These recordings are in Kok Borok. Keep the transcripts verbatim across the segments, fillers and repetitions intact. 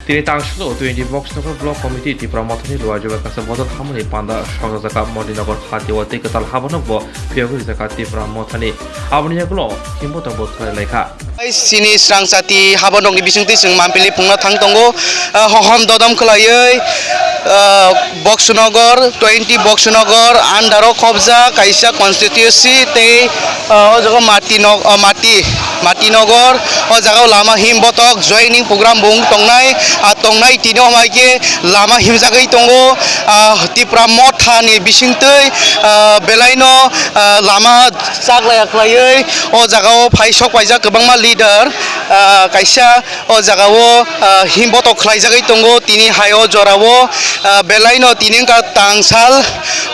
Tini tangshalo twenty Boxnagar Block Committee Tipra Mothani luaijaba kaisa bodol hamani panda sokjak Modinagar hati o tei kwtal habanokbo phiyogwi rijak Tipra Mothani. Aboni yagulo himbo tongbo thwlai laikha. Chini srangchati habanokni bisingtwi chwng mampili phungna thang tongo, ah, hohom dodom khwlaiwi, ah, Boxnagar, twenty Boxnagar under o khobjak kaisa constituency tei, ah, o jaga Mati nog-, ah, Mati, Mati Nagar, o jaga o lama him botok joining program bo wng tongnai, ah, tongnai tini o hai khe lama himjagwi tongo, ah, Tipra Motha ni bisingtwi, ah, belai no, ah, lama chaklaiya khwlaiwi o jaga o phai sok paijak kwbangma leader, ah, kaisa o jaga o, ah, him botok khwlaijagwi tongo tini hai o jora o, ah, belai no tini wngkha tangsal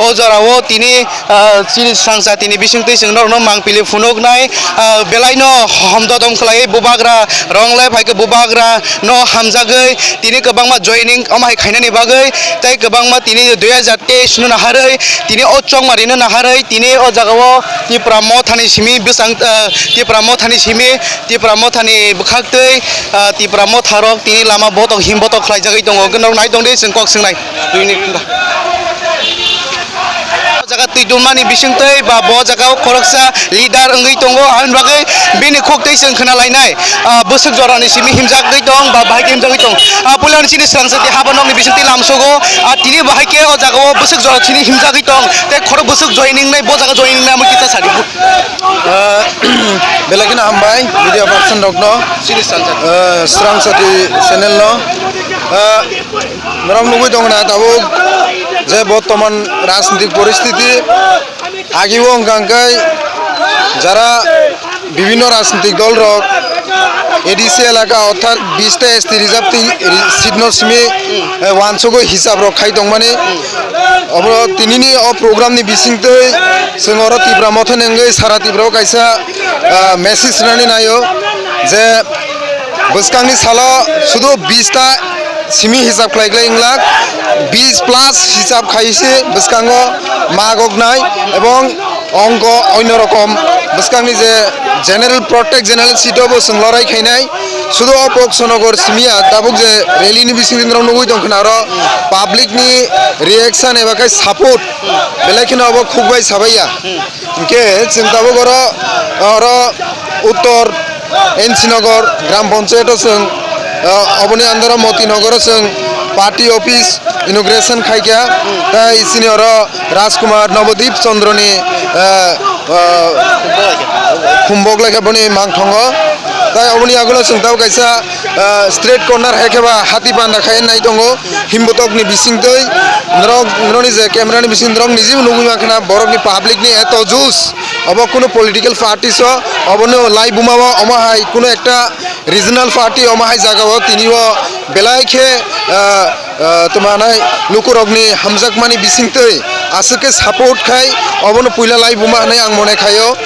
o jora o tini, ah, chini srangchati ni bisingtwi chwng norok no mangpili phunuknai, ah, belai no hom dodom khwlaiwi bubagra rong le phai khe bubagra no hamjagwi tini kwbangma joining omo hai khainani bagwi tei kwbangma tini dui hajar teis no naharwi tini o chongmari no naharwi tini o jaga o Tipra Mothani simi bwsang, ah, Tipra Mothani simi Tipra Mothani bwkhaktwi, ah, Tipra Motharok tini lama botok him botok khlaijagwi tongo. Hwnkhe norok nai tongdi chwng kok swngnai. Twi ni kunda. O jaga twi dumani bisingtwi ba bo jaga o khoroksa leader wngwi tongo, aboni bagwi bini khuktwi chwng khna lainai. Ah, bwswk jorani simi himjagwi tong ba bahai khe himjagwi tong. Ah, puilani chini srangchati habanokni bisingtwi lamsogo. Ah, tini bahai khe o jaga o bwswk jora sini himjagwi tong. Tei khorok bwswk joining nai bo jaga joining nai amo kisa sadi. Ah, belai kheno hambai media person rokno, ah, Srangchati channel no. Ah, norok nugwi tongna tabuk je bortoman rajnitik poristiti agi o wngkha hwnkhe jara bibhinno rajnitik dol rok A D C elaka orthat bish ta S T reserve twi seat no simi, eh, wansugwi hisab rok khai tongmani. Obo tinini o program ni bisingtwi chwng oro Tipra Motha ni wngwi sara Tipra o kaisa, ah, message rwnani naio je bwskangni salo sudu bish ta simi hisab khlai khlai wng lak, bish plus hisab khai se bwskango magok nai ebong ongko onno rokom bwskangni je general, protect general seat o bo chwng lorai khainai. Sudu o Boxnagar simi ya tabuk je rally ni bising rok nugwi tong khna oro public ni reaction eba khe support belai kheno obo khuk bai sabai ya. Hinkhe chwng tabuk oro, oro uttor N C Nagar gram panchayat o chwng, ah, oboni under o Moti Nagar o chwng party office inauguration khaikha. Tai chini oro Rajkumar Nobodip Chandra ni, ah, ah, humbok laikha boni mangthongo. Tai oboni yagulo chwng tabuk kaisa, ah, street corner hai khe ba hati panda khai nai tongo. Himbotok ni bisingtwi norok, norokni je camera ni bising norok niji bo nugwi mankha na borok ni public ni eto juice. Obo kunu political party so, obono lai buma o omo hai kunu ekta regional party omo hai jaga o tini o belai khe, ah, ah, tuma nai lukurok ni hamjakmani bisingtwi aswk khe support khai obono puila lai buma hinwi ang mone khaio.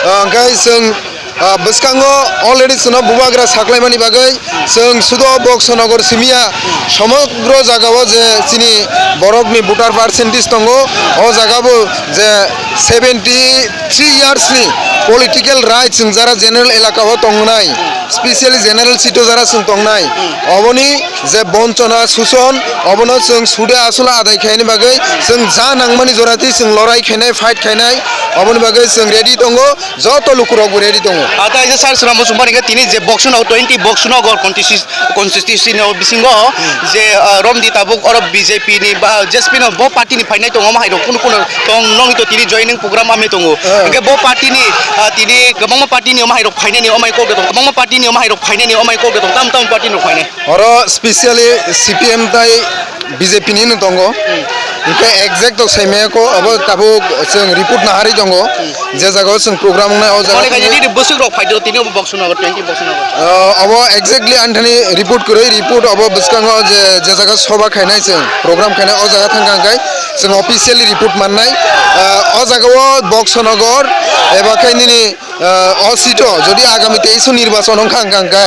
Ah, hwnkhe chwng, ah, bwskango already chwngno bubagra saklaimani bagwi chwng sudo Boxnagar simiya somogro jagao je chini borokni voter percentage tongo, o jagabo je seventy three years ni political rights chwng jara general elaka o tongnai, specially general seat o jara chwng tongnai, oboni je bonchona suson obono chwng sude aswla adai khaini bagwi chwng ja nangmani jorati chwng lorai khainai, fight khainai, oboni bagwi chwng ready tongo. Joto lukurokbo ready tongo. Ah, tai je sir, swnambo chwngmani khe tini je Boxnagar twenty Boxnagar constituency, constituency ni bisingo je, ah, romdi tabuk oro B J P ni ba J S P no bo party ni phainai tongo, omo hai rok kunu kunu tong nong to tini joining program ame tongo. Ah. Hingke bo party ni, ah, tini kwbangma party ni omo hai rok phainani omo hai kok de tong, kwbangma party ni omo hai rok phainani omo hai kok de tong, tam tam party ni rok phainai. Oro specially C P M tai B J P ni no tongo. Hingke exact to sai maya ko, abo tabuk chwng report naharwi tongo. Je jaga o chwng program wngnai o jaga. Mane kaisa tini bwswk rok phai do tini obo Boxnagar twenty Boxnagar. Ah, abo exactly ani thani report kwrwi, report abo bwskango je, je jaga soba khainai chwng, program khainai o jaga thang kha hwnkhe chwng officially report mannai. Ah, o jaga o Boxnagar eba khe nini Ah, o seat o jodi agami teis o nirbachon wngkha, wngkha, wngkha,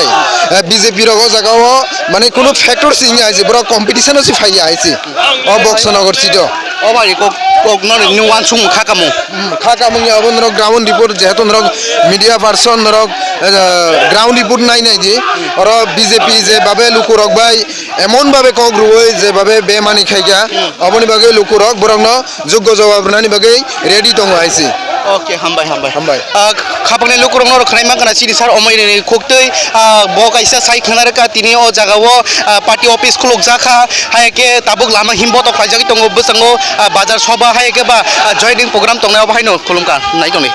eh, B J P rok o jaga o, mane, kunu factor si wngya hai se, borok competition o si phaiya hai se, o Boxnagar seat o. O bai kok, kok no ni uansukmung kha kamung. Hmm, kha kamung ya abo norok ground report jehetu norok media person norok, eh, ground report nai nai di. Oro B J P je babe lukurok bai emon babe kok ruoi je babe bemani khaikha. Aboni bagwi lukurok borokno juggo jawab rwnani bagwi ready tongo hai se. Oke, hambai, hambai. Hambai. Ah, khapangni lukurokno rw khwnai mankha na chini sir Omoyringni khuktwi, ah, bo kaisa sai khwna rwkha tini o jagao, ah, party office khulukjakha, hai khe tabuk lama himbo to khlaijagwi tongo bwskango, ah, bazar soba hai khe ba, ah, joining program tongnai abo haino khulumkha nai tongni.